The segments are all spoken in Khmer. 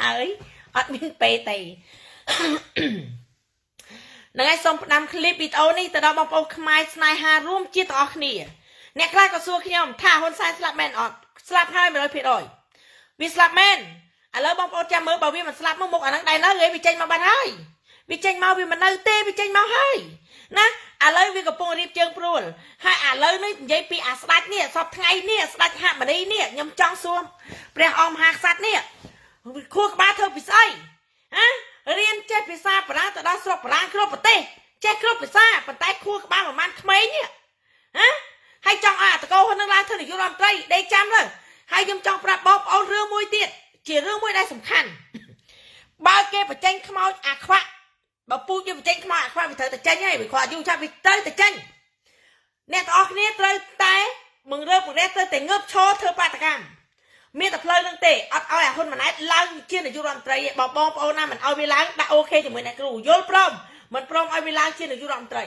ហើយអត់មានពេលទេហ្នឹងហើយសូមផ្ដាំคลิปវីដេអូនេះទៅដល់បងប្អូនខ្មែរស្នេហារួមជាតិទាំងអស់គ្នាអ្នកខ្លះក៏សួរខ្ញុំថាហ៊ុនសែនស្លាប់មែនអត់ស្លាប់ហើយ100%វាស្លាប់មែនឥឡូវបងប្អូនចាំមើលបើវាមិនស្លាប់មកមុខអាហ្នឹងដែរនៅឯវាចេញមកបាត់ហើយវាចេញមកវាមិននៅទេវាចេញមកហើយណាឥឡូវវាកំពុងរៀបជើងព្រួលហើយឥឡូវនេះនិយាយពីអាស្ដាច់នេះសពថ្ងៃនេះស្ដាច់ហមនីនេះខ្ញុំចង់សួរព្រះអង្គមហាក្សត្រនេះខួរក្បាលធ្វើពីស្អីហ៎រៀនចេះភាសាបារាំងទៅដល់ស្រុកបារាំងគ្រប់ប្រទេសចេះគ្រប់ភាសាប៉ុន្តែខួរក្បាលប្រហែលក្មេងនេះហ៎ហើយចង់ឲ្យអាតកោនឹងឡើងធ្វើនាយករដ្ឋមន្ត្រីដេកចាំទៅហើយខ្ញុំចង់ប្រាប់បងប្អូនរឿងមួយទៀតជារឿងមួយដែលសំខាន់បើគេបញ្ចេញខ្មោចអាខ្វាក់បើពូជវាបញ្ចេញខ្មោចអាខ្វាក់វាត្រូវតែចេញហើយវាខ្វះយូរឆាប់វាត្រូវតែចេញអ្នកទាំងអស់គ្នាត្រូវតែបង្រើបង្រះត្រូវតែងើបឈរធ្វើបាតកម្មមានតែផ្លូវនឹងទេអត់ឲ្យអាហ៊ុនម៉ាណែតឡើងជានាយករដ្ឋមន្ត្រីទេបងបងប្អូនណាមិនឲ្យវាឡើងដាក់ OK ជាមួយអ្នកគ្រូយល់ព្រមមិនព្រមឲ្យវាឡើងជានាយករដ្ឋមន្ត្រី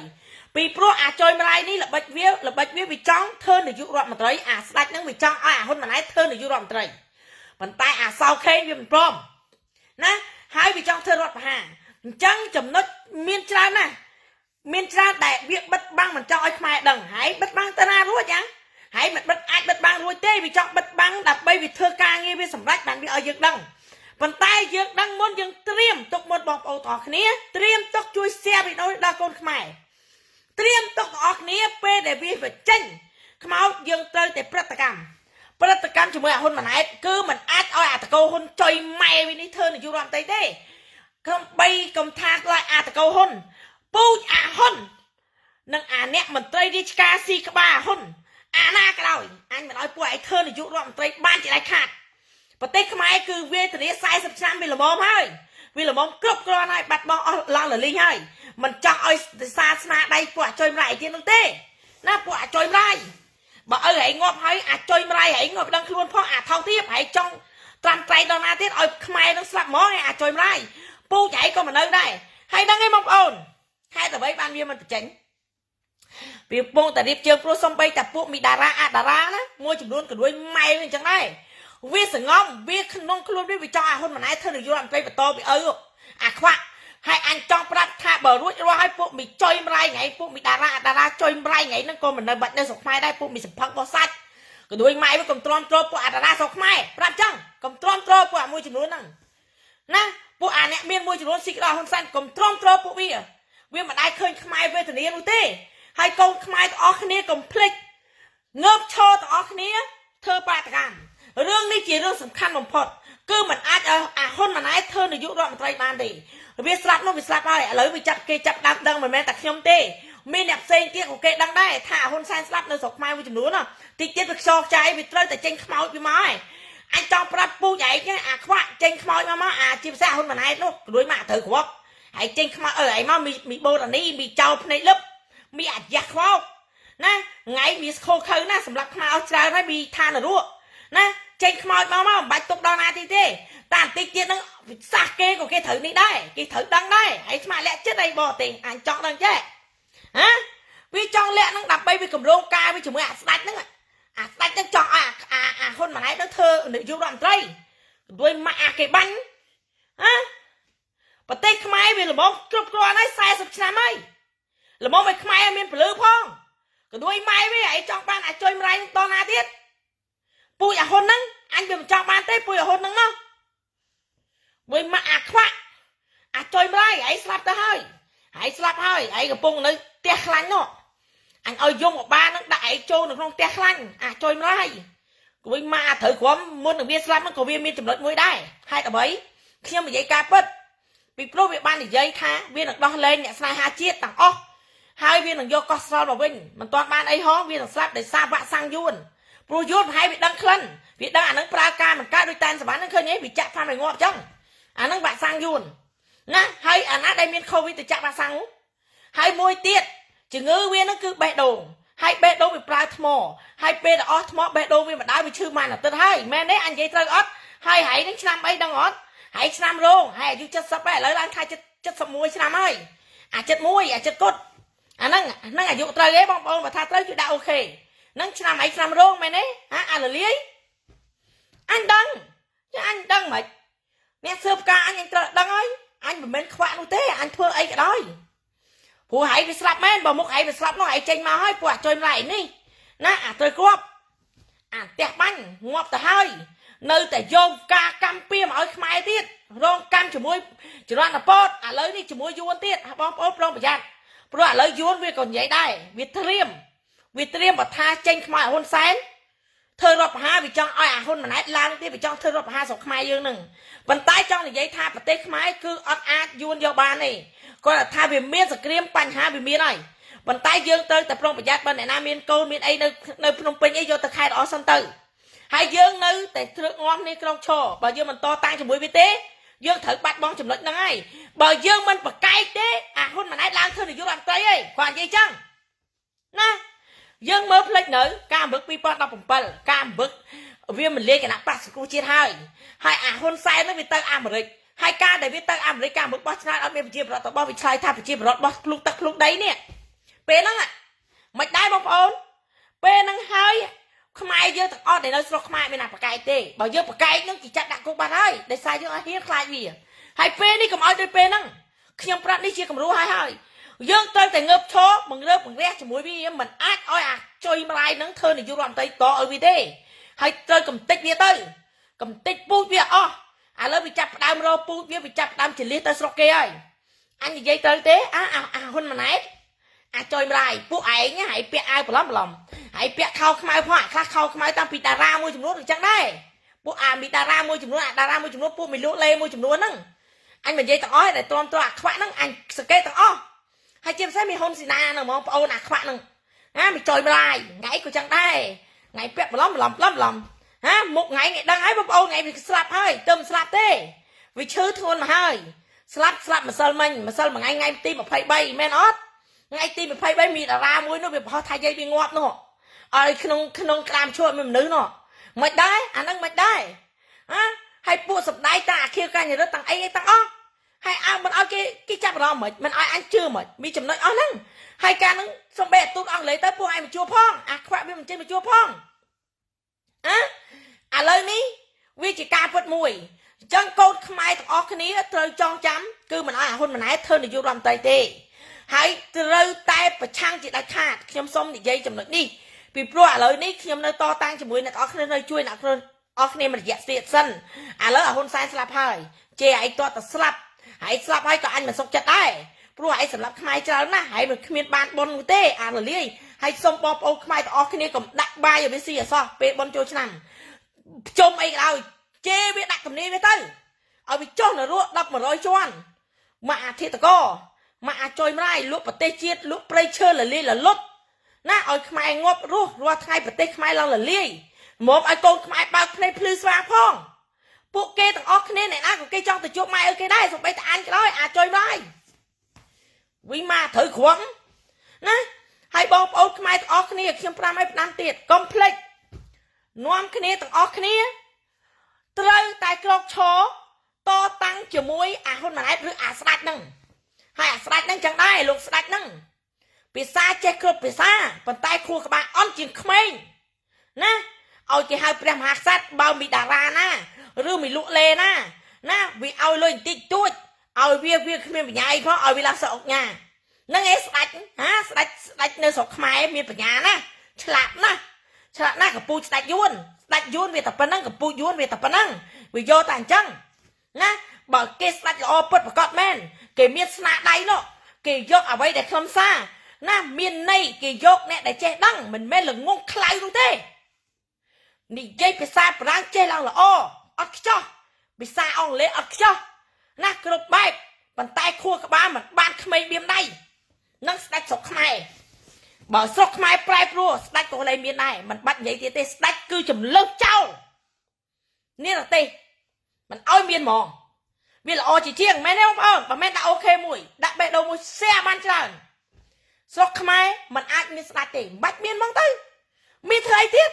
ពីព្រោះអាចុយម្លាយនេះល្បិចវាល្បិចវាវាចង់ធ្វើនាយករដ្ឋមន្ត្រីអាស្ដាច់នឹងវាចង់ឲ្យអាហ៊ុនម៉ាណែតធ្វើនាយករដ្ឋមន្ត្រីប៉ុន្តែអាសោខេងវាមិនព្រមណាហើយវាចង់ធ្វើរដ្ឋប្រហារអញ្ចឹងចំណុចមានច្រើនណាស់មានច្រើនដែលវាបិទបាំងមិនចង់ឲ្យខ្មែរដឹងហើយបិទបាំងទៅណារួចអាហើយមិនបិទអាចបិទបាំងរួចទេវាចង់បិទបាំងដើម្បីវាធ្វើការងារវាសម្រេចបានវាឲ្យយើងដឹងប៉ុន្តែយើងដឹងមុនយើងត្រៀមទុកមុនបងប្អូនទាំងអស់គ្នាត្រៀមទុកជួយ share វីដេអូដល់កូនខ្មែរត្រៀមទុកទាំងអស់គ្នាពេលដែលវាបញ្ចេញខ្មោចយើងត្រូវតែប្រតិកម្មប្រតិកម្មជាមួយអាហ៊ុនម៉ាណែតគឺมันអាចឲ្យអាតកោហ៊ុនចុយម៉ែវានេះធ្វើនាយករដ្ឋមន្ត្រីទេខ្ញុំបីកំថាឡើយអាតកោហ៊ុនពូជអាហ៊ុននិងអាអ្នកមន្ត្រីរាជការស៊ីក្បាលអាហ៊ុនអាណាក៏ដោយអញមិនឲ្យពួកឯងធ្វើនាយករដ្ឋមន្ត្រីបានជាដាច់ខាតប្រទេសខ្មែរគឺវេទនា40ឆ្នាំវាល្មមហើយវាល្មមគ្រប់គ្រាន់ហើយបាត់បង់អស់ឡើងលលីងហើយមិនចង់ឲ្យសាសនាដៃពួកអាចុយម្លាយឯទៀតនោះទេណាពួកអាចុយម្លាយបើឪឯងងាប់ហើយអាចុយម្លាយឯងងាប់ដឹងខ្លួនផងអាថោកទៀតឯងចង់ត្រាំត្រៃដល់ណាទៀតឲ្យខ្មែរនឹងស្លាប់ហ្មងឯអាចុយម្លាយពូចឯងក៏មិននៅដែរហើយដឹងឯងបងប្អូនហេតុអ្វីបានវាមិនបញ្ចេញវាពងតែរៀបជើងព្រោះសំបីតែពួកមីតារាអាតារាណាមួយចំនួនក៏ដួយម៉ែវាអញ្ចឹងដែរវាសងំវាក្នុងខ្លួនវាវាចង់ឲ្យហ៊ុនម៉ាណែតធ្វើនាយករដ្ឋមន្ត្រីបន្តពីឪអាខ្វាក់ហើយអញចង់ប្រាប់ថាបើរួចរាល់ឲ្យពួកមីចុយម្លាយថ្ងៃពួកមីតារាអាតារាចុយម្លាយថ្ងៃហ្នឹងក៏មិននៅបាច់នៅស្រុកខ្មែរដែរពួកមីសំផឹងបោះសាច់ក៏ដួយម៉ែវាកុំទ្រាំទ្រពួកអាតារាស្រុកខ្មែរប្រាប់ចឹងកុំទ្រាំទ្រពួកអាមួយចំនួនហ្នឹងណាពួកអាអ្នកមានមួយចំនួនស៊ីក្តោហ៊ុនសែនកុំទ្រាំទ្រពួកវាវាមិនដែលឃើញខ្មែរវេទនានោះទេហើយកូនខ្មែរទាំងអស់គ្នាកុំភ្លេចងើបឈរទាំងអស់គ្នាធ្វើបាតកម្មរឿងនេះជារឿងសំខាន់បំផុតគឺมันអាចឲ្យអាហ៊ុនម៉ាណែតធ្វើនាយករដ្ឋមន្ត្រីបានទេវាស្លាប់នោះវាស្លាប់ហើយឥឡូវវាចាប់គេចាប់ដើមដឹងមិនមែនតែខ្ញុំទេមានអ្នកផ្សេងទៀតក៏គេដឹងដែរថាអាហ៊ុនសែនស្លាប់នៅស្រុកខ្មែរមួយចំនួនតិចទៀតវាខ្យល់ខ្ចាយវាត្រូវតែចេញខ្មោចវាមកហើយអញចង់ប្រាប់ពូជឯងអាខ្វាក់ចេញខ្មោចមកមកអាជាពិសេសអាហ៊ុនម៉ាណែតនោះរួយមកត្រូវគ្រាប់ហើយចេញខ្មោចអើឯងមកមីបូតានីមីចោលភ្នែកលឹបមីអាយ៉ាស់ខ្វោកណាថ្ងៃវាស្ខូខើណាសម្រាប់ខ្មៅអស់ច្រើនហើយមីឋាននរកណាចេញខ្មោចមកមកមិនបាច់ទុកដល់ណាទីទេតែបន្តិចទៀតហ្នឹងសះគេក៏គេត្រូវនេះដែរគេត្រូវដឹងដែរហើយស្មាលាក់ចិត្តអីបរទេសអញចង់ដឹងចេះហ៎វាចង់លាក់ហ្នឹងដើម្បីវាកម្រងការវាជាមួយអាស្ដាច់ហ្នឹងអាស្ដាច់ហ្នឹងចង់ឲ្យអាអាហ៊ុនម៉ាណែតហ្នឹងធ្វើនាយករដ្ឋមន្ត្រីដោយម៉ាក់អាគេបាញ់ហ៎ប្រទេសខ្មែរវាល្មមគ្រប់គ្រាន់ហើយ40ឆ្នាំហើយល្មមឲ្យខ្មែរមានពលឺផងក៏ដូចម៉ែវាឯងចង់បានអាចុយម្លាយដល់ណាទៀតពូជអាហ៊ុនហ្នឹងអញវាមិនចង់បានទេពូជអាហ៊ុនហ្នឹងនោះមួយម៉ាក់អាខ្វាក់អាចុយម្លាយឯងស្លាប់ទៅហើយឯងស្លាប់ហើយឯងកំពុងនៅផ្ទះខ្លាញ់នោះអញឲ្យយំអបាហ្នឹងដាក់ឯងចូលនៅក្នុងផ្ទះខ្លាញ់អាចុយម្លាយគួយម៉ាក់អាត្រូវក្រុមមុននឹងវាស្លាប់ហ្នឹងក៏វាមានចំណុចមួយដែរហេតុអ្វីខ្ញុំនិយាយការពិតពីព្រោះវាបាននិយាយថាវានឹងដោះលែងអ្នកស្នេហាជាតិទាំងអស់ហើយវានឹងយកកោះស្រល់មកវិញមិនទាន់បានអីហងវានឹងស្លាប់ដោយសារវាក់សាំងយួនព្រោះយួនប្រហែលវាដឹងក្លិនវាដឹងអានឹងប្រើការមិនកើតដូចតែនសវណ្ណហ្នឹងឃើញទេវាចាក់ផ្លាំឲ្យងាប់ចឹងអានឹងវាក់សាំងយួនណាហើយអាណាដែលមានកូវីដទៅចាក់វ៉ាក់សាំងហើយមួយទៀតជំងឺវានឹងគឺបេះដូងហើយបេះដូងវាប្រើថ្មហើយពេលដែលអស់ថ្មបេះដូងវាមិនដើរវាឈឺមួយអាទិត្យហើយមែនទេអញនិយាយត្រូវអត់ហើយហៃនឹងឆ្នាំអីដឹងអត់ហើយឆ្នាំរោងហើយអាយុ70ហើយឥឡូវឡើងខែ71ឆ្នាំហើយអា71អា70គត់អាហ្នឹងហ្នឹងអាយុត្រូវទេបងប្អូនបើថាត្រូវជួយដាក់ OK ហ្នឹងឆ្នាំអីឆ្នាំរោងមែនទេហ่าអាលលាយអញដឹងចាអញដឹងមិន អ្នកស៊ើបការអញអញត្រូវដឹងហើយអញមិនមែនខ្វាក់នោះទេអញធ្វើអីក៏ដោយព្រោះឯងវាស្លាប់មែនបើមុខឯងវាស្លាប់នោះឯងចេញមកហើយពួកអាចុយម្លាយនេះណាអាត្រូវគ្រាប់អាផ្ទះបាញ់ងាប់ទៅហើយនៅតែយកការកម្មពៀមកឲ្យខ្មែរទៀតរងកម្មជាមួយចរន្តពតឥឡូវនេះជាមួយយួនទៀតបងប្អូនប្រុងប្រយ័ត្នព្រោះឥឡូវយួនវាក៏និយាយដែរវាត្រៀមបើថាចេញខ្មែរហ៊ុនសែនធ្វើរដ្ឋប្រហារវាចង់ឲ្យអាហ៊ុនម៉ាណែតឡើងទៀតវាចង់ធ្វើរដ្ឋប្រហារស្រុកខ្មែរយើងនឹងប៉ុន្តែចង់និយាយថាប្រទេសខ្មែរគឺអត់អាចយួនយកបានទេគាត់ថាវាមានសង្គ្រាមបញ្ហាវាមានហើយប៉ុន្តែយើងត្រូវតែប្រុងប្រយ័ត្នបើអ្នកណាមានកូនមានអីនៅភ្នំពេញអីយកទៅខេត្តអស់សិនទៅហើយយើងនៅតែទ្រើកងាំនេះក្រុងឈរបើយើងមិនតតាំងជាមួយវាទេយើងត្រូវបាត់បង់ចំណុចហ្នឹងហើយបើយើងមិនប្រកែកទេអាហ៊ុនម៉ាណែតឡើងធ្វើនាយករដ្ឋមន្ត្រីអីគាត់និយាយចឹងណាយើងមើលផ្លេចនៅការអំពឹក2017ការអំពឹកវាមិនលាយគណៈបក្សសង្គ្រោះជាតិហើយហើយអាហ៊ុនសែនហ្នឹងវាទៅអាមេរិកហើយការដែលវាទៅអាមេរិកការអំពឹកបោះឆ្នោតអត់មានប្រជាប្រដ្ឋរបស់វាឆ្លើយថាប្រជាប្រដ្ឋបោះភ្លុកទឹកភ្លុកដីនេះពេលហ្នឹងមិនដែរបងប្អូនពេលហ្នឹងហើយខ្មែរយើងទាំងអស់ដែលនៅស្រុកខ្មែរមានណាប្រកែកទេបើយើងប្រកែកនឹងគេចាត់ដាក់គុកបាត់ហើយដោយសារយើងអត់ហ៊ានខ្លាចវាហើយពេលនេះកុំឲ្យដូចពេលហ្នឹងខ្ញុំប្រាប់នេះជាគំរូហើយហើយយើងត្រូវតែងើបឈរបង្រើបង្រះជាមួយវាមិនអាចឲ្យអាចុយម្លាយនឹងធ្វើនាយករដ្ឋមន្ត្រីតឲ្យវាទេហើយត្រូវកំតិចវាទៅកំតិចពូជវាអស់ឥឡូវវាចាប់ផ្ដើមរកពូជវាចាប់ផ្ដើមចលះទៅស្រុកគេហើយអញនិយាយត្រូវទេអាហ៊ុនម៉ាណែតអាចុយម្លាយពួកឯងហើយពាក់អាវបន្លំបន្លំហើយពាក់ខោខ្មៅផងអាខ្លះខោខ្មៅតាំងពីតារាមួយចំនួនអញ្ចឹងដែរពួកអាមីតារាមួយចំនួនអាតារាមួយចំនួនពួកមីលក់លេមួយចំនួនហ្នឹងអញមិននិយាយទាំងអស់តែទ្រាំទ្រអាខ្វាក់ហ្នឹងអញសង្កេតទាំងអស់ហើយជាពិសេសមានហ៊ុនស៊ីណាហ្នឹងហ្មងប្អូនអាខ្វាក់ហ្នឹងណាមីចុយម្លាយថ្ងៃក៏ចឹងដែរថ្ងៃពាក់បន្លំបន្លំបន្លំបន្លំហាមុខថ្ងៃថ្ងៃដឹងហើយបងប្អូនថ្ងៃវាស្លាប់ហើយទៅមិនស្លាប់ទេវាឈឺធ្ងន់មកហើយស្លាប់ម្សិលមិញម្សិលមួយថ្ងៃថ្ងៃទី23មែនអត់ថ្ងៃទី23មានតារាមួយនោះវាបោះថាយាយវាងាប់នោះឲ្យក្នុងក្តាមជួបមានមនុស្សនោះមិនដែរអាហ្នឹងមិនដែរហ៎ហើយពួកសម្ដែងតាអាខៀវកញ្ញរិទ្ធទាំងអីទាំងអស់ហើយអើមិនឲ្យគេចាប់អារម្មណ៍មិនមិនឲ្យអញជឿមិនមានចំណុចអស់ហ្នឹងហើយការហ្នឹងសំបីអាទូតអង់គ្លេសទៅពួកឯងមកជួផងអាខ្វាក់វាមិនចេញមកជួផងអ่ะឥឡូវនេះវាជាការពិតមួយអញ្ចឹងកូនខ្មែរទាំងអស់គ្នាត្រូវចងចាំគឺមិនឲ្យអាហ៊ុនម៉ាណែតធ្វើនាយករដ្ឋមន្ត្រីទេហើយត្រូវតែប្រឆាំងជាដាច់ខាតខ្ញុំសូមនិយាយចំណុចនេះពីព្រោះឥឡូវនេះខ្ញុំនៅតតាំងជាមួយអ្នកទាំងអស់គ្នានៅជួយអ្នកទាំងអស់គ្នាមួយរយៈទៀតសិនឥឡូវអាហ៊ុនសែនស្លាប់ហើយជេរឯងតតែស្លាប់ហើយស្លាប់ហើយក៏អញមិនសុខចិត្តដែរព្រោះឯងសម្រាប់ខ្មែរច្រើនណាស់ហើយមិនគ្មានបានបុណ្យនោះទេអារលាយហើយសូមបងប្អូនខ្មែរទាំងអស់គ្នាកុំដាក់បាយឲ្យវាស៊ីអសោះពេលបុណ្យចូលឆ្នាំជុំអីក៏ដោយជេរវាដាក់ទំនាយវាទៅឲ្យវាចុះនរក10 100ជាន់មកអាធិតកមកអាចុយម្លាយលក់ប្រទេសជាតិលក់ព្រៃឈើលលាយលលុតណាឲ្យខ្មែរងាប់រស់រាល់ថ្ងៃប្រទេសខ្មែរឡើងលលាយមកឲ្យកូនខ្មែរបើកភ្នែកភ្លឺស្វាងផងពួកគេទាំងអស់គ្នាអ្នកណាក៏គេចង់ទៅជួបម៉ែឪគេដែរសូម្បីតែអញក៏ដោយអាចុយម្លាយវិញមកត្រូវគ្រាប់ណាហើយបងប្អូនខ្មែរទាំងអស់គ្នាខ្ញុំប្រាំឲ្យផ្ដាំទៀតកុំភ្លេចនាំគ្នាទាំងអស់គ្នាត្រូវតែក្រោកឈរតតាំងជាមួយអាហ៊ុនម៉ាណែតឬអាស្ដេចហ្នឹងហើយអាស្ដេចហ្នឹងចឹងដែរលោកស្ដេចហ្នឹងភាសាចេះគ្រប់ភាសាប៉ុន្តែខួរក្បាលអន់ជាងក្មេងណាឲ្យគេហៅព្រះមហាក្សត្របើមីតារាណាឬមីលក់លេណាណាវាឲ្យលុយបន្តិចតួចឲ្យវាគ្មានបញ្ញាអីផងឲ្យវាឡើងសក់អុកញ៉ាហ្នឹងឯងស្ដេចហាស្ដេចនៅស្រុកខ្មែរមានបញ្ញាណាឆ្លាតណាស់ឆ្លាតណាស់កពូជស្ដេចយួនស្ដេចយួនវាតែប៉ុណ្្នឹងកពូជយួនវាតែប៉ុណ្្នឹងវាយកតែអញ្ចឹងណាបើគេស្ដេចល្អពិតប្រាកដមែនគេមានស្នាដៃនោះគេយកអ្វីដែលខ្លឹមសារណាមានន័យគេយកអ្នកដែលចេះដឹងមិនមែនល្ងងខ្លៅនោះទេនិយាយភាសាបារាំងចេះឡើងល្អអត់ខ្ចោះភាសាអង់គ្លេសអត់ខ្ចោះណាគ្រប់បែបប៉ុន្តែខួរក្បាលមិនបានក្មេងបៀមដៃនឹងស្ដេចស្រុកខ្មែរបើស្រុកខ្មែរប្រែប្រួលស្ដេចក៏លែងមានដែរមិនបាច់និយាយទៀតទេស្ដេចគឺចំលើសចោលនេះរទេមិនឲ្យមានហ្មងវាល្អជាជាងមែនទេបងប្អូនបើមែនដាក់អូខេមួយដាក់បេះដូងមួយ share បានច្រើនស្រុកខ្មែរមិនអាចមានស្ដេចទេមិនបាច់មានហ្មងទៅមានធ្វើអីទៀត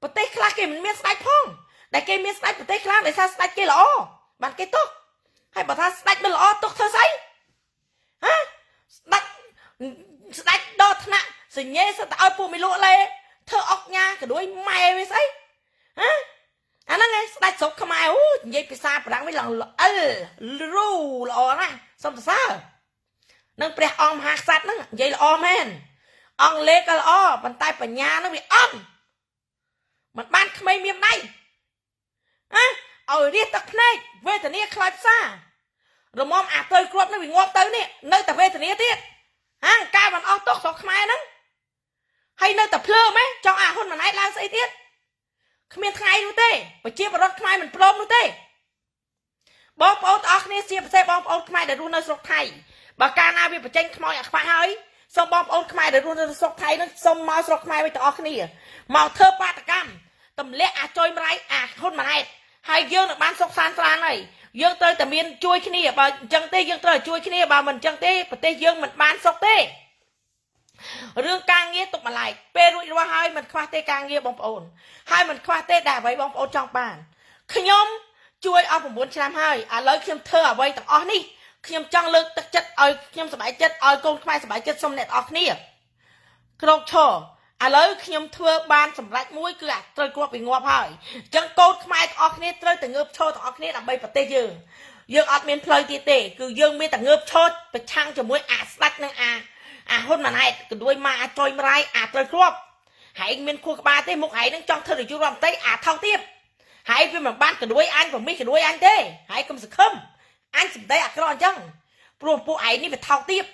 ប្រទេសខ្លះគេមិនមានស្ដេចផងដែលគេមានស្ដេចប្រទេសខ្លះដោយសារស្ដេចគេល្អបានគេទុកហើយបើថាស្ដេចមិនល្អទុកធ្វើស្អីហ៎ស្ដេចដល់ថ្នាក់សញ្ញេសិតតែឲ្យពួកមីលក់លេធ្វើអុកញ៉ាក៏ដូចម៉ែវាស្អីហ៎អា អាហ្នឹងឯងស្ដេចស្រុកខ្មែរអូនិយាយភាសាបារាំងវិញឡើងល្អិលរូល្អណាស់សូមសរសើរនឹងព្រះអង្គមហាក្សត្រហ្នឹងនិយាយល្អមែនអង់គ្លេសក៏ល្អប៉ុន្តែបញ្ញាហ្នឹងវាអន់មិនបានក្មេងមានដៃហ៎ឲ្យរៀបទឹកភ្នែកវេទនាខ្លោចផ្សាររមមអាទៅគ្រាប់នឹងវាងាប់ទៅនេះនៅតែវេទនាទៀតហាការមិនអស់ទុកស្រុកខ្មែរហ្នឹងហើយនៅតែភ្លើមហ៎ចង់អាហ៊ុនម៉ាណែតឡើងស្អីទៀតគ្មានថ្ងៃនោះទេប្រជាពលរដ្ឋខ្មែរមិនព្រមនោះទេបងប្អូនទាំងអស់គ្នាជាពិសេសបងប្អូនខ្មែរដែលរស់នៅស្រុកថៃបើកាលណាវាបញ្ចេញខ្មោចអាខ្វាក់ហើយសូមបងប្អូនខ្មែរដែលរស់នៅស្រុកថៃនឹងសូមមកស្រុកខ្មែរវិញទាំងអស់គ្នាមកធ្វើបាតកម្មទម្លាក់អាចុយម្រាយអាហ៊ុនម៉ាណែតហើយយើងនឹងបានសុខសាន្តស្រានហើយយើងត្រូវតែមានជួយគ្នាបើអញ្ចឹងទេយើងត្រូវជួយគ្នាបើមិនអញ្ចឹងទេប្រទេសយើងមិនបានសុខទេរឿងការងារទុកម្លាយពេលរួចរាល់ហើយមិនខ្វះទេការងារបងប្អូនហើយមិនខ្វះទេដែលអ្វីបងប្អូនចង់បានខ្ញុំជួយអស់9ឆ្នាំហើយឥឡូវខ្ញុំធ្វើអ្វីទាំងអស់នេះខ្ញុំចង់លើកទឹកចិត្តឲ្យខ្ញុំសប្បាយចិត្តឲ្យកូនខ្មែរសប្បាយចិត្តសូមអ្នកទាំងអស់គ្នាក្រោកឈរឥឡូវខ្ញុំធ្វើបានសម្រេចមួយគឺអាត្រូវគ្រាប់វាងាប់ហើយអញ្ចឹងកូនខ្មែរទាំងអស់គ្នាត្រូវតែងើបឈរទាំងអស់គ្នាដើម្បីប្រទេសយើងយើងអត់មានផ្លូវទៀតទេគឺយើងមានតែងើបឈរប្រឆាំងជាមួយអាស្ដេចនិងអាហ៊ុនម៉ាណែតក៏ដូចមកអាចុយម្រាយអាត្រូវគ្រាប់ហើយមានខួរក្បាលទេមុខហើយនឹងចង់ធ្វើនាយករដ្ឋមន្ត្រីអាថោកទៀតហើយវាមិនបានកដួយអញប្រមិសកដួយអញទេហើយកុំសង្ឃឹមអញសម្ដីអាក្រក់អញ្ចឹងព្រោះពួកឯងនេះវាថោកទៀត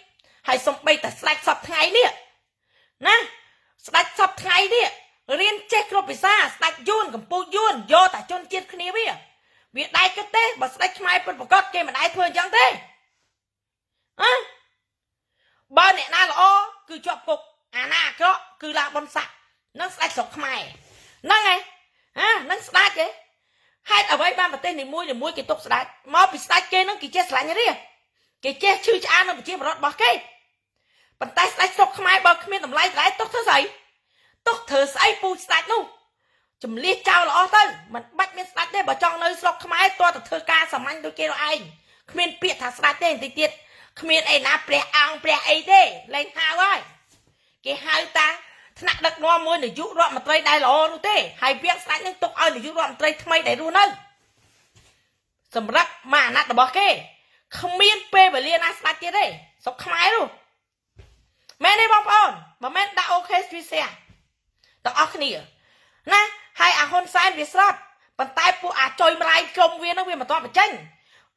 ហើយសំបីតែស្ដេចសពថ្ងៃនេះណាស្ដេចសពថ្ងៃនេះរៀនចេះគ្រប់ភាសាស្ដេចយួនកម្ពុជាយួនយកតែជនជាតិគ្នាវាដែរគិតទេបើស្ដេចខ្មែរពិតប្រាកដគេមិនដែរធ្វើអញ្ចឹងទេហ៎បើអ្នកណាល្អគឺជាប់គុកអាណាអាក្រក់គឺឡាបុនស័កនឹងស្ដេចស្រុកខ្មែរហ្នឹងឯងហ៎នឹងស្ដេចឯងហេតុអ្វីបានប្រទេសនីមួយៗគេទុកស្ដេចមកពីស្ដេចគេនឹងគេចេះស្រឡាញ់រាជគេចេះឈឺឆ្អាលនឹងប្រជាពលរដ្ឋរបស់គេប៉ុន្តែស្ដេចស្រុកខ្មែរបើគ្មានតម្លៃតម្លៃទុកធ្វើស្អីទុកធ្វើស្អីពូជស្ដេចនោះជំលះចោលល្អទៅមិនបាច់មានស្ដេចទេបើចង់នៅស្រុកខ្មែរតើទៅធ្វើការសាមញ្ញដូចគេនោះឯងគ្មានពាក្យថាស្ដេចទេបន្តិចទៀតគ្មានអីណាព្រះអង្គព្រះអីទេលែងហៅហើយគេហៅតាថ្នាក់ដឹកនាំមួយនាយករដ្ឋមន្ត្រីដែលល្អនោះទេហើយវាងស្ដេចនឹងទុកឲ្យនាយករដ្ឋមន្ត្រីថ្មីដែលរស់នៅសម្រាប់មួយអាណត្តិរបស់គេគ្មានពេលវេលាណាស្ដេចទៀតទេស្រុកខ្មែរនោះមែនទេបងប្អូនបើមែនដាក់ OK ជួយ share ទាំងអស់គ្នាណាហើយអាហ៊ុនសែនវាស្រាប់ប៉ុន្តែពួកអាចុយម្រាយក្រុមវានឹងវាមិនទាន់បញ្ចេញ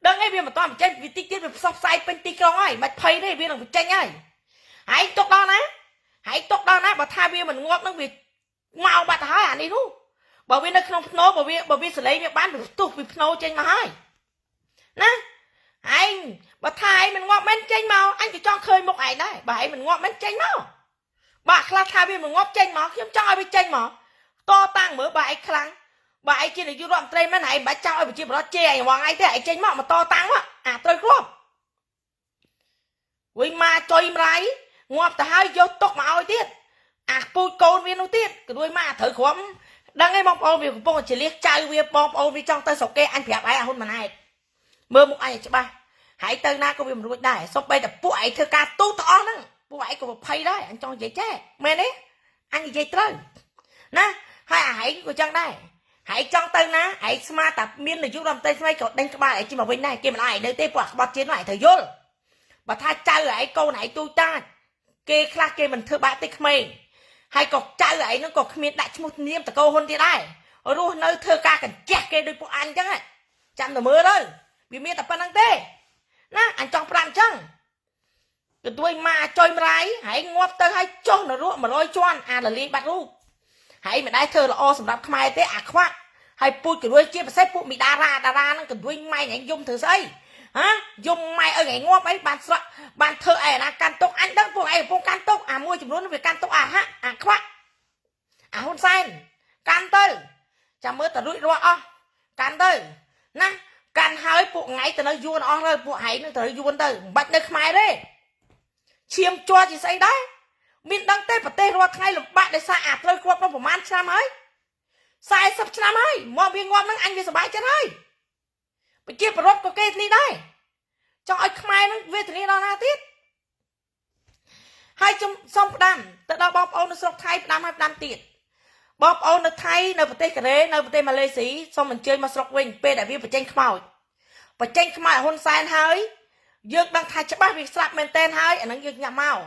ដឹងឯងវាមិនទាន់បញ្ចេញវាតិចទៀតវាផ្សព្វផ្សាយពេញទីក្រុងហើយមិនភ័យទេវានឹងបញ្ចេញហើយហើយទុកដល់ណាហើយទុកដល់ណាបើថាវាមិនងាប់នឹងវាមកបាត់ទៅហើយអានេះនោះបើវានៅក្នុងភ្នោបើវាសលេងវាបានវាផ្ទុះពីភ្នោចេញមកហើយណាឯងបើថាឯងមិនងាប់មែនចេញមកអញក៏ចង់ឃើញមុខឯងដែរបើឯងមិនងាប់មែនចេញមកបើខ្លះថាវាមិនងាប់ចេញមកខ្ញុំចង់ឲ្យវាចេញមកតតាំងមើលបើឯងខ្លាំងបើឯងជានាយករដ្ឋមន្ត្រីមែនឯងមិនបាច់ចង់ឲ្យប្រជាពលរដ្ឋជេរឯងវងឯងទេឯងចេញមកតតាំងមកអាត្រូវគ្រាប់វិញមកចុយម្រាយងាប់ទៅហើយយកទុកមកឲ្យទៀតអាពូជកូនវានោះទៀតក៏ដូចមកអាត្រូវគ្រាប់ដឹងឯងបងប្អូនវាកំពុងជាលះចៅវាបងប្អូនវាចង់ទៅស្រុកគេអញប្រាប់ឯងអាហ៊ុនម៉ាណែតមើលមុខឯងឲ្យច្បាស់ហើយទៅណាក៏វាមិនរួចដែរសូម្បីតែពួកឯងធ្វើការទូទាំងអស់ហ្នឹងពួកឯងក៏ភ័យដែរអញចង់និយាយចេះមែនទេអញនិយាយត្រូវណាហើយអាឯងក៏ចឹងដែរហើយចង់ទៅណាឯងស្មាតែមាននាយករដ្ឋមន្ត្រីថ្មីក៏ដេញក្បាលឯងជិះមកវិញដែរគេមិនឲ្យឯងនៅទេពួកអាក្បត់ជាតិនោះឯងត្រូវយល់បើថាចៅឯងកូនឯងទូចតាចគេខ្លះគេមិនធ្វើបាបទេក្មេងហើយក៏ចៅឯងហ្នឹងក៏គ្មានដាក់ឈ្មោះនាមតកោហ៊ុនទៀតដែររស់នៅធ្វើការកញ្ជះគេដូចពួកអញចឹងចាំតែមើលទៅវាមានតែប៉ុណ្្នឹងទេណាអញចង់ប្រាប់អញ្ចឹងទៅទួយមកចុយម្រាយហើយងាប់ទៅហើយចុះនរក100ជាន់អាលលាយបាត់រូបហើយមិនដែរធ្វើល្អសម្រាប់ខ្មែរទេអាខ្វាក់ហើយពូជករួយជាពិសេសពួកមីតារាតារាហ្នឹងករួយម៉ែឯងយំធ្វើស្អីហ៎យំម៉ែឪឯងងាប់អីបានស្រក់បានធ្វើអីណាកាន់ទុកអញដឹងពួកឯងកំពុងកាន់ទុកអាមួយចំនួនវាកាន់ទុកអាហាក់អាខ្វាក់អាហ៊ុនសែនកាន់ទៅចាំមើលតរួចរាល់អស់កាន់ទៅណាកាន់ហើយពួកថ្ងៃទៅនៅយួនអស់ហើយពួកឯងនឹងត្រូវយួនទៅមិនបាច់នៅខ្មែរទេឈាមជ័រជាស្អីដែរមានដឹងទេប្រទេសរាល់ថ្ងៃលំបាកដោយសារអាត្រូវគ្រាប់នោះប្រហែលឆ្នាំហើយ40ឆ្នាំហើយមកវាងាប់នឹងអញវាសប្បាយចិត្តហើយប្រជាពលរដ្ឋក៏គេនេះដែរចង់ឲ្យខ្មែរនឹងវេទនាដល់ណាទៀតហើយខ្ញុំសូមផ្ដាំទៅដល់បងប្អូននៅស្រុកថៃផ្ដាំហើយផ្ដាំទៀត បងប្អូននៅថៃនៅប្រទេសកូរ៉េនៅប្រទេសម៉ាឡេស៊ីសូមអញ្ជើញមកស្រុកវិញពេលដែលវាបញ្ចេញខ្មោចបញ្ចេញខ្មោចហ៊ុនសែនហើយយើងដឹងថាច្បាស់វាស្លាប់មែនតែនហើយអានឹងយើងញ៉ាំមក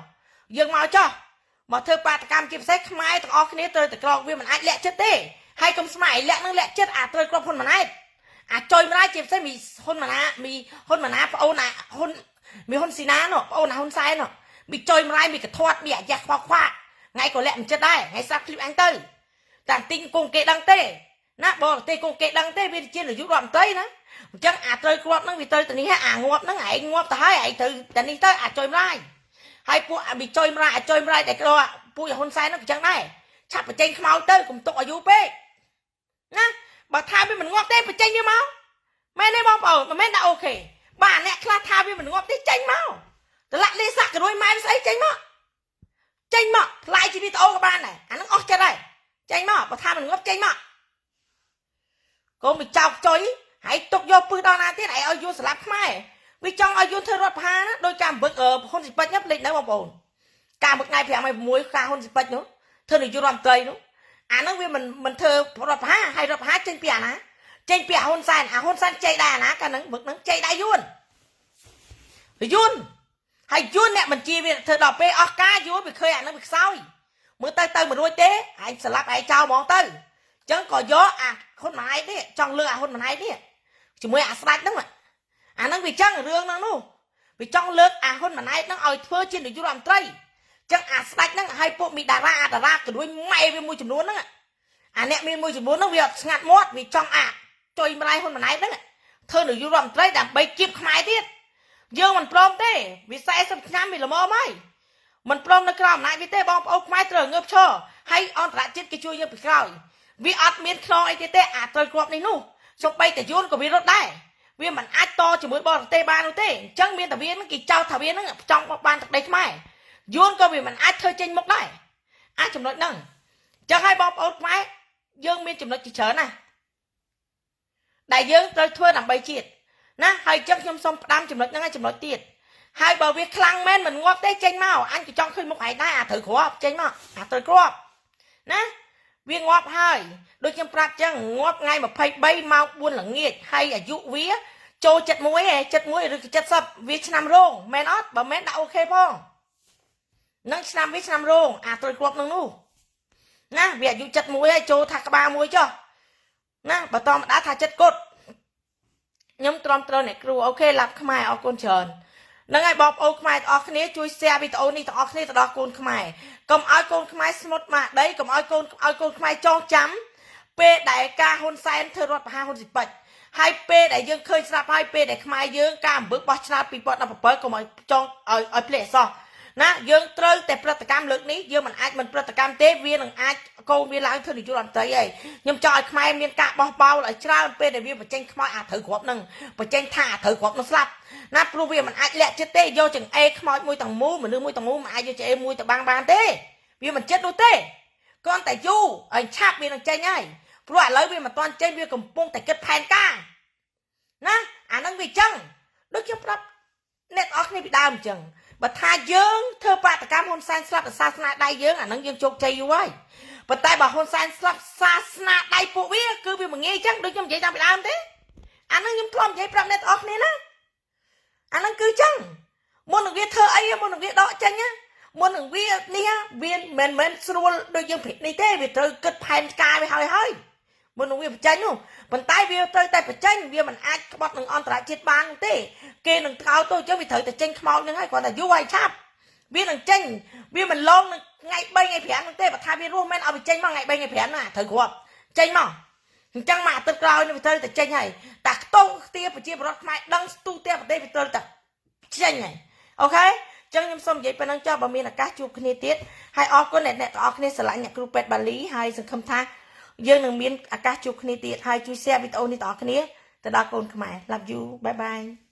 យើងមកចោះមកធ្វើបាតកម្មជាពិសេសខ្មែរទាំងអស់គ្នាត្រូវតែក្រកវាមិនអាចលាក់ចិត្តទេហើយកុំស្មៃលាក់នឹងលាក់ចិត្តអាត្រូវគ្រាប់ហ៊ុនម៉ាណែតអាចុយម្លាយជាពិសេសមីហ៊ុនម៉ាណាមីហ៊ុនម៉ាណាប្អូនអាហ៊ុនមីហ៊ុនស៊ីណានោះប្អូនអាហ៊ុនសែននោះមីចុយម្លាយមីកធាត់មីអាយ៉ាស់ខ្វល់ខ្វាក់ថ្ងៃក៏លាក់មិនចិត្តដែរថ្ងៃស្រាប់ឃ្លីបអញទៅតែទិញគង់គេដឹងទេណាបរទេសគង់គេដឹងទេវាជានាយករដ្ឋមន្ត្រីណាអញ្ចឹងអាត្រូវគ្រាប់ហ្នឹងវាត្រូវទៅនេះអាងាប់ហ្នឹងឯងងាប់ទៅហើយឯងត្រូវតែនេះទៅអាចុយម្លាយហើយពួកមីចុយម្លាយអាចុយម្លាយតែក្រពួកហ៊ុនសែនហ្នឹងអញ្ចឹងដែរឆាប់បញ្ចេញខ្មោចទៅកុំទុកអាយុពេកណាបើថាវាមិនងាប់ទេបញ្ចេញវាមកមែនទេបងប្អូនមិនមែនថា OK បាទអ្នកខ្លះថាវាមិនងាប់ទេចេញមកតម្លាក់លេសាក់ក្រួយម៉ែស្អីចេញមកចេញមកថ្លៃជាវីដេអូក៏បានដែរអាហ្នឹងអស់ចិត្តហើយចេញមកបើថាមិនងាប់ចេញមកកុំទៅចោកចុយហើយទុកយកពឹសដល់ណាទៀតហើយឲ្យយួនស្លាប់ខ្មែរវាចង់ឲ្យយួនធ្វើរដ្ឋប្រហារណាដោយការវឹកហ៊ុនស៊ីពេចណាភ្លេចនៅបងប្អូនការវឹកថ្ងៃ5ហើយ6ការហ៊ុនស៊ីពេចនោះធ្វើនាយករដ្ឋមន្ត្រីនោះអាហ្នឹងវាមិនធ្វើរដ្ឋប្រហារហើយរដ្ឋប្រហារចេញពីអាណាចេញពីអាហ៊ុនសែនអាហ៊ុនសែនចេញដែរអាណាកាលហ្នឹងវឹកហ្នឹងចេញដែរយួនយួនហើយយួនអ្នកបញ្ជាវាធ្វើដល់ពេលអស់ការយួនវាឃើញអាហ្នឹងវាខ្សោយមើលទៅទៅមិនរួចទេឯងស្លាប់ឯងចោលហ្មងទៅអញ្ចឹងក៏យកអាហ៊ុនម៉ាណែតនេះចង់លើកអាហ៊ុនម៉ាណែតនេះជាមួយអាស្ដាច់ហ្នឹងអាហ្នឹងវាចឹងរឿងហ្នឹងនោះវាចង់លើកអាហ៊ុនម៉ាណែតហ្នឹងឲ្យធ្វើជានាយករដ្ឋមន្ត្រីចឹងអាស្ដាច់ហ្នឹងឲ្យពួកមីតារាអាតារាក៏រួចម៉ែវាមួយចំនួនហ្នឹងអាអ្នកមានមួយចំនួនហ្នឹងវាអត់ស្ងាត់មាត់វាចង់អាចុយម្លាយហ៊ុនម៉ាណែតហ្នឹងធ្វើនាយករដ្ឋមន្ត្រីដើម្បីគៀបខ្មែរទៀតយើងមិនព្រមទេវា40ឆ្នាំវាល្មមហើយមិនព្រមនៅក្រោមអំណាចវាទេបងប្អូនខ្មែរត្រូវងើបឈរហើយអន្តរជាតិគេជួយយើងពីក្រោយវាអត់មានខ្នងអីទៀតទេអាត្រូវគ្រាប់នេះនោះសូម្បីតែយួនក៏វារត់ដែរវាមិនអាចតជាមួយបរទេសបាននោះទេអញ្ចឹងមានតែវានឹងគេចោទថាវានឹងចង់បានទឹកដីខ្មែរយួនក៏វាមិនអាចធ្វើចេញមុខដែរអាចចំណុចហ្នឹងអញ្ចឹងឲ្យបងប្អូនខ្មែរយើងមានចំណុចជាច្រើនណាស់ដែលយើងត្រូវធ្វើដើម្បីជាតិណាហើយអញ្ចឹងខ្ញុំសូមផ្ដាំចំណុចហ្នឹងឲ្យចំណុចទៀតហើយបើវាខ្លាំងមែនមិនងាប់ទេចេញមកអញក៏ចង់ឃើញមុខឯងដែរអាត្រូវគ្រាប់ចេញមកអាត្រូវគ្រាប់ណាវាងាប់ហើយដូចខ្ញុំប្រាប់ចឹងងាប់ថ្ងៃ23ម៉ោង4ល្ងាចហើយអាយុវាចូល71ឯ71ឬក៏70វាឆ្នាំរោងមែនអត់បើមែនដាក់ OK ផងនឹងឆ្នាំវាឆ្នាំរោងអាត្រូវគ្រាប់នឹងនោះណាវាអាយុ71ហើយចូលថាក្បាលមួយចុះណាបើតម្ដាថាចិត្តគុតខ្ញុំទ្រាំត្រូវអ្នកគ្រូ OK ឡាប់ខ្មែរអរគុណច្រើននឹងហើយបងប្អូនខ្មែរទាំងអស់គ្នាជួយ share វីដេអូនេះទាំងអស់គ្នាទៅដល់កូនខ្មែរកុំឲ្យកូនខ្មែរស្មុតមកដីកុំឲ្យកូនឲ្យកូនខ្មែរចងចាំពេលដែលការហ៊ុនសែនធ្វើរដ្ឋប្រហារហ៊ុនស៊ីពេចហើយពេលដែលយើងឃើញស្រាប់ហើយពេលដែលខ្មែរយើងការអំពើបោះឆ្នោត2017កុំឲ្យចងឲ្យឲ្យភ្លេចអសោះណាយើងត្រូវតែប្រតិកម្មលើកនេះយើងមិនអាចមិនប្រតិកម្មទេវានឹងអាចកូនវាឡើងធ្វើនាយករដ្ឋមន្ត្រីហើយខ្ញុំចង់ឲ្យខ្មែរមានការបោះបោលឲ្យច្រើនពេលដែលវាបញ្ចេញខ្មោចអាត្រូវគ្រាប់នឹងបញ្ចេញថាអាត្រូវគ្រាប់នឹងស្លាប់ណាព្រោះវាមិនអាចលាក់ចិត្តទេយកចង្អេខ្មោចមួយទាំងមូលមនុស្សមួយទាំងមូលមិនអាចយកចង្អេមួយទៅបាំងបានទេវាមិនចិត្តនោះទេគ្រាន់តែយូរឲ្យឆាប់វានឹងចេញហើយព្រោះឥឡូវវាមិនទាន់ចេញវាកំពុងតែគិតផែនការណាអានឹងវាចឹងដូចខ្ញុំប្រាប់អ្នកទាំងអស់គ្នាពីដើមអញ្ចឹងបើថាយើងធ្វើបាតកម្មហ៊ុនសែនស្លាប់សាសនាដៃយើងអានឹងយើងជោគជ័យយូរហើយប៉ុន្តែបើហ៊ុនសែនស្លាប់សាសនាដៃពួកវាគឺវាមិនងាយចឹងដូចខ្ញុំនិយាយតាំងពីដើមទេអានឹងខ្ញុំធ្លាប់និយាយប្រាប់អ្នកទាំងអស់គ្នាណាអានឹងគឺចឹងមុននឹងវាធ្វើអីមុននឹងវាដកចេញណាមុននឹងវានេះវាមិនមែនស្រួលដូចយើងព្រិចនេះទេវាត្រូវគិតផែនការវាហើយហើយមុននឹងវាបញ្ចេញនោះប៉ុន្តែវាត្រូវតែបញ្ចេញវាមិនអាចក្បត់នឹងអន្តរជាតិបានទេគេនឹងថោទៅអញ្ចឹងវាត្រូវតែចេញខ្មោចហ្នឹងហើយគ្រាន់តែយូរហើយឆាប់វានឹងចេញវាមិនឡងនឹងថ្ងៃ3ថ្ងៃ5ហ្នឹងទេបើថាវារស់មែនឲ្យវាចេញមកថ្ងៃ3ថ្ងៃ5ណាត្រូវគ្រាប់ចេញមកអញ្ចឹងមួយអាទិត្យក្រោយនេះវាត្រូវតែចេញហើយតែខ្ទង់ខ្ទាប្រជាពលរដ្ឋខ្មែរដឹងស្ទូទាំងប្រទេសវាត្រូវតែចេញហើយ OK ចឹងខ្ញុំសូមនិយាយប៉ុណ្ណឹងចុះបើមានឱកាសជួបគ្នាទៀតហើយអរគុណអ្នកទាំងអស់គ្នាស្រឡាញ់អ្នកគ្រូពេទ្យបាលីហើយសង្ឃឹមថាយើងនឹងមានឱកាសជួបគ្នាទៀតហើយជួយ share វីដេអូនេះទាំងអស់គ្នាទៅដល់កូនខ្មែរ Love you, bye bye.